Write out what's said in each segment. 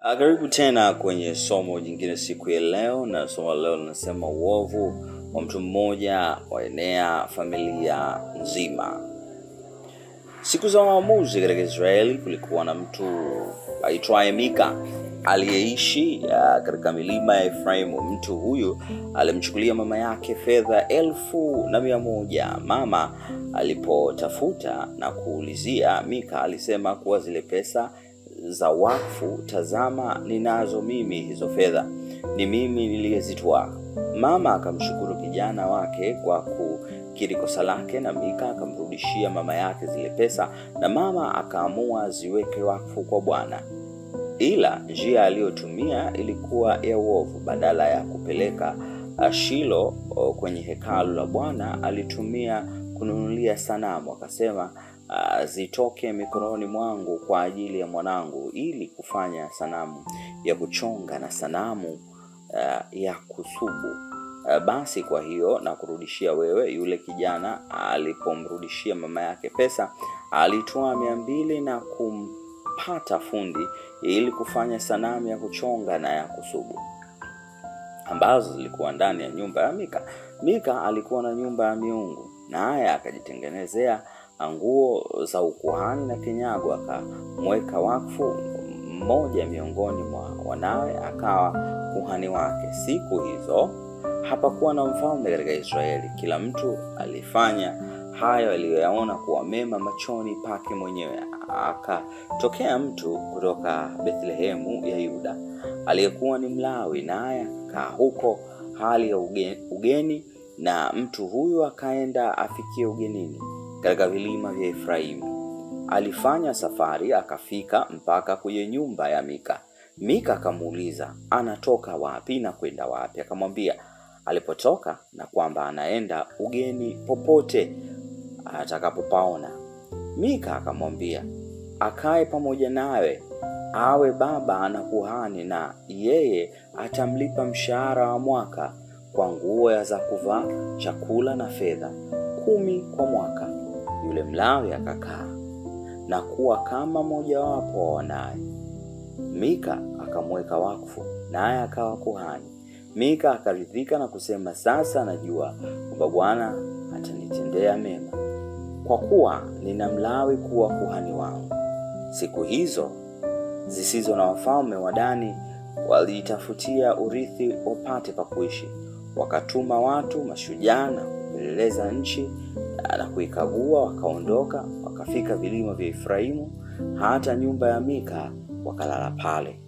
Karibu tena kwenye somo jingine siku ya leo, na somo leo linasema uovu wa mtu mmoja waenea familia nzima. Siku za waamuzi katika Israeli kulikuwa na mtu aitwaye Mika aliyeishi katika milima ya Efraimu. Mtu huyu alimchukulia mama yake fedha 1,100. Mama alipotafuta na kuulizia, Mika alisema kuwa zile pesa za wakfu, tazama ninazo mimi hizo fedha, ni mimi niliyezitwaa. Mama akamshukuru kijana wake kwa kukiri kosa lake, na Mika akamrudishia mama yake zile pesa, na mama akaamua ziweke wakfu kwa Bwana. Ila njia aliyotumia ilikuwa ya uovu. Badala ya kupeleka Shilo kwenye hekalu la Bwana, alitumia kununulia sanamu. Akasema, zitoke mikononi mwangu kwa ajili ya mwanangu, ili kufanya sanamu ya kuchonga na sanamu ya kusubu. Basi kwa hiyo na kurudishia wewe. Yule kijana alipomrudishia mama yake pesa, alitoa 200 na kumpata fundi ili kufanya sanamu ya kuchonga na ya kusubu, ambazo zilikuwa ndani ya nyumba ya Mika. Mika alikuwa na nyumba ya miungu, naye akajitengenezea nguo za ukuhani na kinyago, akamweka wakfu mmoja miongoni mwa wanawe akawa kuhani wake. Siku hizo hapakuwa na mfalme katika Israeli. Kila mtu alifanya hayo aliyoyaona kuwa mema machoni pake mwenyewe. Akatokea mtu kutoka Bethlehemu ya Yuda aliyekuwa ni Mlawi, naye akakaa huko hali ya ugeni, na mtu huyu akaenda afikie ugenini katika vilima vya Efraimu. Alifanya safari akafika mpaka kwenye nyumba ya Mika. Mika akamuuliza anatoka wapi na kwenda wapi. Akamwambia alipotoka na kwamba anaenda ugeni popote atakapopaona. Mika akamwambia akae pamoja nawe, awe baba na kuhani, na yeye atamlipa mshahara wa mwaka kwa nguo za kuvaa, chakula na fedha 10 kwa mwaka. Yule Mlawi akakaa na kuwa kama mojawapo wa wanawe. Mika akamweka wakfu, naye akawa kuhani. Mika akaridhika na kusema, sasa najua kwamba Bwana atanitendea mema, kwa kuwa nina Mlawi kuwa kuhani wangu. Siku hizo zisizo na wafalme wa Dani walijitafutia urithi wapate pa kuishi. Wakatuma watu mashujaa na kupeleleza nchi na kuikagua. Wakaondoka wakafika vilima vya Efraimu, hata nyumba ya Mika, wakalala pale.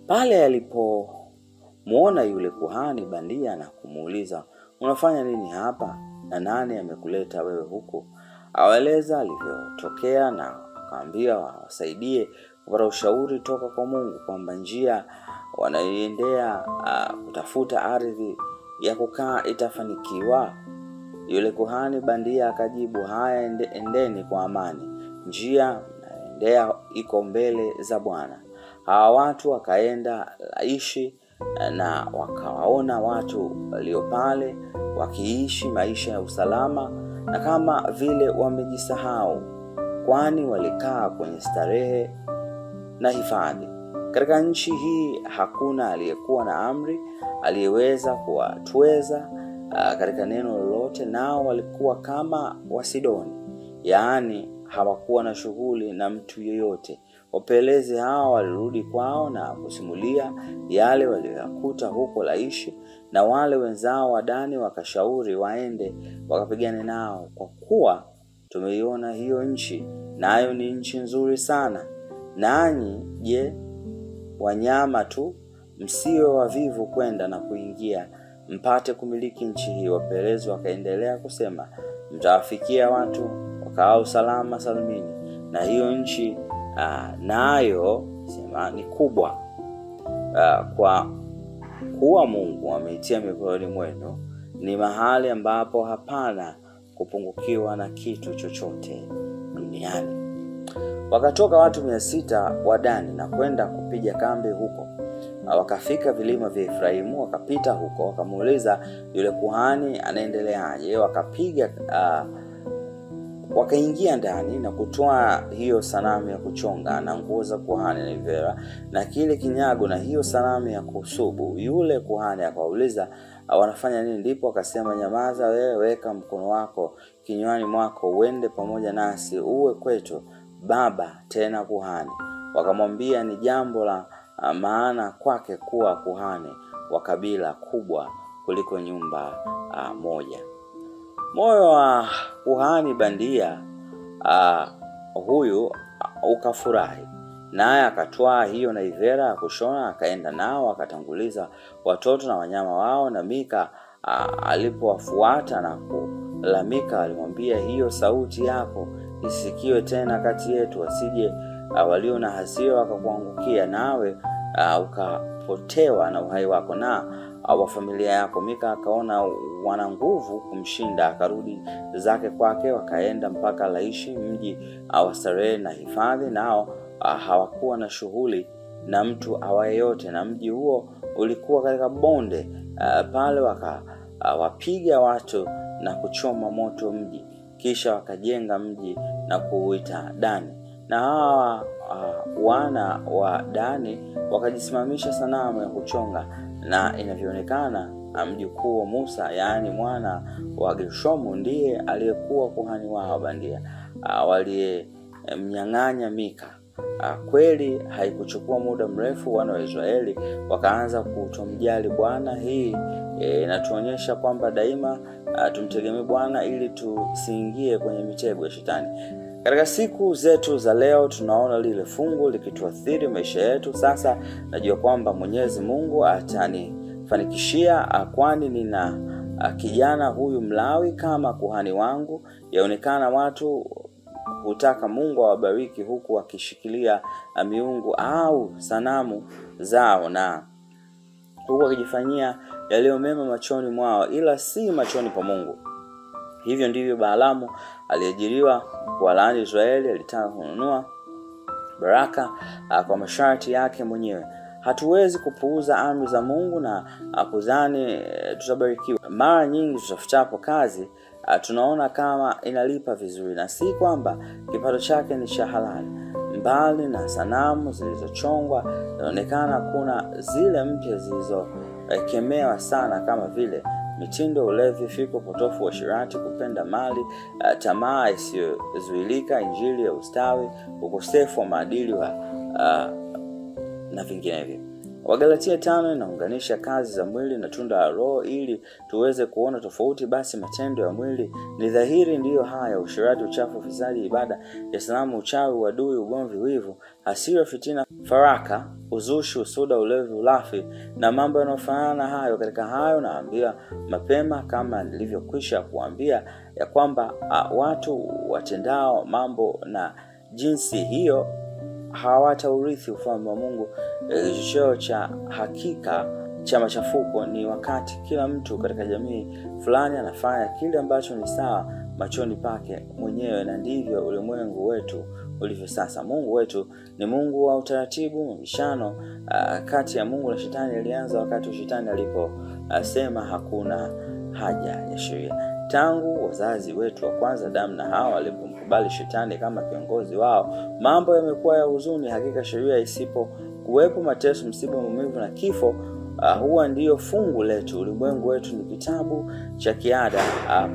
Pale alipomuona yule kuhani bandia na kumuuliza, unafanya nini hapa na nani amekuleta wewe huku? Awaeleza alivyotokea na akaambia wasaidie kupata ushauri toka kwa Mungu kwamba njia wanayoendea kutafuta ardhi ya kukaa itafanikiwa. Yule kuhani bandia akajibu, haya, endeni kwa amani, njia mnaendea iko mbele za Bwana. Hawa watu wakaenda Laishi na wakawaona watu walio pale wakiishi maisha ya usalama na kama vile wamejisahau, kwani walikaa kwenye starehe na hifadhi. Katika nchi hii hakuna aliyekuwa na amri aliyeweza kuwatweza katika neno lolote, nao walikuwa kama Wasidoni, yaani hawakuwa na shughuli na mtu yeyote. Wapelelezi hawa walirudi kwao na kusimulia yale waliyoyakuta huko Laishi, na wale wenzao wa Dani wakashauri waende wakapigane nao, kwa kuwa tumeiona hiyo nchi, nayo ni nchi nzuri sana. Nanyi je, wanyama tu, msiwe wavivu kwenda na kuingia, mpate kumiliki nchi hii. Wapelelezi wakaendelea kusema, mtawafikia watu wakaao salama salimini, na hiyo nchi nayo sema ni kubwa. Kwa kuwa Mungu ameitia mikononi mwenu, ni mahali ambapo hapana kupungukiwa na kitu chochote duniani. Wakatoka watu 600 wa Dani na kwenda kupiga kambi huko. Wakafika vilima vya Efraimu, wakapita huko, wakamuuliza yule kuhani anaendeleaje. Wakapiga Wakaingia ndani na kutoa hiyo sanamu ya kuchonga na nguo za kuhani na ivera na kile kinyago na hiyo sanamu ya kusubu. Yule kuhani akawauliza, wanafanya nini? Ndipo akasema, nyamaza wewe, weka mkono wako kinywani mwako, uende pamoja nasi, uwe kwetu baba tena kuhani. Wakamwambia, ni jambo la maana kwake kuwa kuhani wa kabila kubwa kuliko nyumba moja. Moyo wa kuhani bandia huyu ukafurahi, naye akatwaa hiyo naivera ya kushona, akaenda nao, akatanguliza watoto na wanyama wao. Na Mika alipowafuata na kulalamika, alimwambia, hiyo sauti yako isikiwe tena kati yetu, wasije walio na hasira wakakuangukia, nawe ukapotewa na uhai wako na wa familia yako. Mika akaona wana nguvu kumshinda, akarudi zake kwake. Wakaenda mpaka Laishi, mji wa starehe na hifadhi, nao hawakuwa na shughuli na mtu awaye yote, na mji huo ulikuwa katika bonde. Pale wakawapiga watu na kuchoma moto mji, kisha wakajenga mji na kuuita Dani. Na hawa wana wa Dani wakajisimamisha sanamu ya kuchonga, na inavyoonekana mjukuu wa Musa, yaani mwana wa Gershomu, ndiye aliyekuwa kuhani wao bandia waliyemnyang'anya Mika. Kweli haikuchukua muda mrefu, wana wa Israeli wakaanza kutomjali Bwana. Hii inatuonyesha kwamba daima tumtegemee Bwana ili tusiingie kwenye mitego ya shetani. Katika siku zetu za leo tunaona lile fungu likituathiri maisha yetu. Sasa najua kwamba Mwenyezi Mungu atanifanikishia, kwani nina kijana huyu Mlawi kama kuhani wangu. Yaonekana watu hutaka Mungu awabariki huku wakishikilia miungu au sanamu zao, na huku wakijifanyia yaliyo mema machoni mwao, ila si machoni pa Mungu. Hivyo ndivyo Balaamu aliajiriwa kuwalaani Israeli. Alitaka kununua baraka kwa masharti yake mwenyewe. Hatuwezi kupuuza amri za Mungu na kudhani tutabarikiwa. Mara nyingi tutafutapo kazi tunaona kama inalipa vizuri, na si kwamba kipato chake ni cha halali. Mbali na sanamu zilizochongwa, inaonekana kuna zile mpya zilizokemewa sana, kama vile mitindo, ulevi, fikra potofu, uasherati, kupenda mali, tamaa isiyozuilika, injili ya ustawi, ukosefu wa maadili wa na vinginevyo. Wagalatia 5 inaunganisha kazi za mwili na tunda la Roho ili tuweze kuona tofauti. Basi matendo ya mwili ni dhahiri, ndiyo haya: usherati, uchafu, ufisadi, ibada ya sanamu, uchawi, uadui, ugomvi, wivu, hasira, fitina, faraka, uzushi, usuda, ulevi, ulafi na mambo yanayofanana hayo. Katika hayo naambia mapema, kama nilivyokwisha kuambia, ya kwamba watu watendao mambo na jinsi hiyo hawataurithi ufalme wa Mungu. Kichocheo cha hakika cha machafuko ni wakati kila mtu katika jamii fulani anafanya kile ambacho ni sawa machoni pake mwenyewe, na ndivyo ulimwengu wetu ulivyo sasa. Mungu wetu ni Mungu wa utaratibu. Mabishano kati ya Mungu na shetani ilianza wakati shetani aliposema hakuna haja ya sheria. Tangu wazazi wetu wa kwanza Adamu na Hawa walipomkubali shetani kama kiongozi wao, mambo yamekuwa ya huzuni. Hakika sheria isipo kuwepo, mateso, msiba, maumivu na kifo huwa ndiyo fungu letu. Ulimwengu wetu ni kitabu cha kiada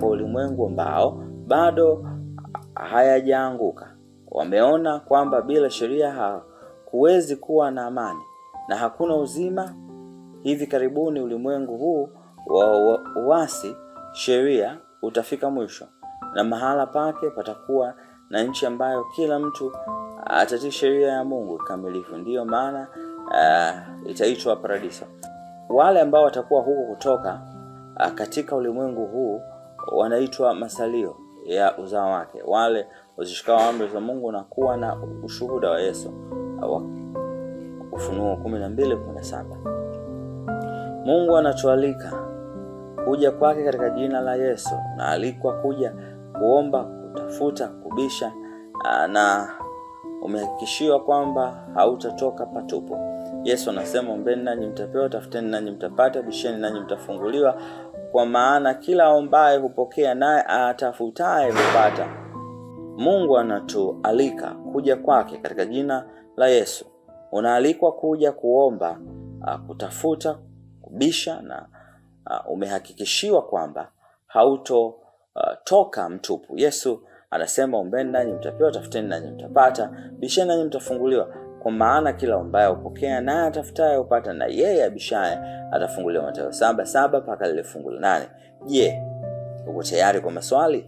kwa ulimwengu ambao bado hayajaanguka. Wameona kwamba bila sheria hakuwezi kuwa na amani na hakuna uzima. Hivi karibuni ulimwengu huu wa uasi sheria utafika mwisho, na mahala pake patakuwa na nchi ambayo kila mtu atatii sheria ya Mungu kamilifu. Ndiyo maana itaitwa paradiso. Wale ambao watakuwa huko kutoka katika ulimwengu huu wanaitwa masalio ya uzao wake, wale wazishikao amri za Mungu na kuwa na ushuhuda wa Yesu. Ufunuo 12:17. Mungu anatualika kuja kwake katika jina la Yesu. Unaalikwa kuja kuomba, kutafuta, kubisha, na umehakikishiwa kwamba hautatoka patupo. Yesu anasema, ombeni nanyi mtapewa, tafuteni nanyi mtapata, bisheni nanyi mtafunguliwa. Kwa maana kila ombaye hupokea, naye atafutaye hupata. Mungu anatualika kuja kwake katika jina la Yesu. Unaalikwa kuja kuomba, kutafuta, kubisha, na umehakikishiwa kwamba hautotoka mtupu. Yesu anasema, ombeni nanyi mtapewa, tafuteni nanyi mtapata, bisheni nanyi mtafunguliwa. Kwa maana kila ombaye hupokea, naye atafutaye hupata, na yeye abishaye atafunguliwa. Mathayo 7:7 mpaka lile fungu la 8. Je, uko tayari kwa maswali?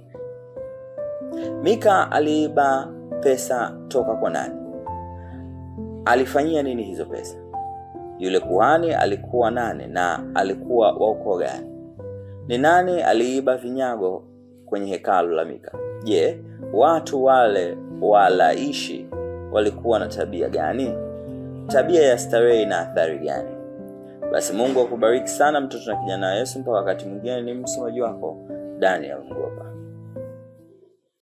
Mika aliiba pesa toka kwa nani? Alifanyia nini hizo pesa? Yule kuhani alikuwa nani na alikuwa wa ukoo gani? Ni nani aliiba vinyago kwenye hekalu la Mika? Je, watu wale walaishi walikuwa na tabia gani? Tabia ya starehe na athari gani? Basi Mungu akubariki sana mtoto na kijana wa Yesu. Mpaka wakati mwingine, ni msomaji wako Daniel Mgopa.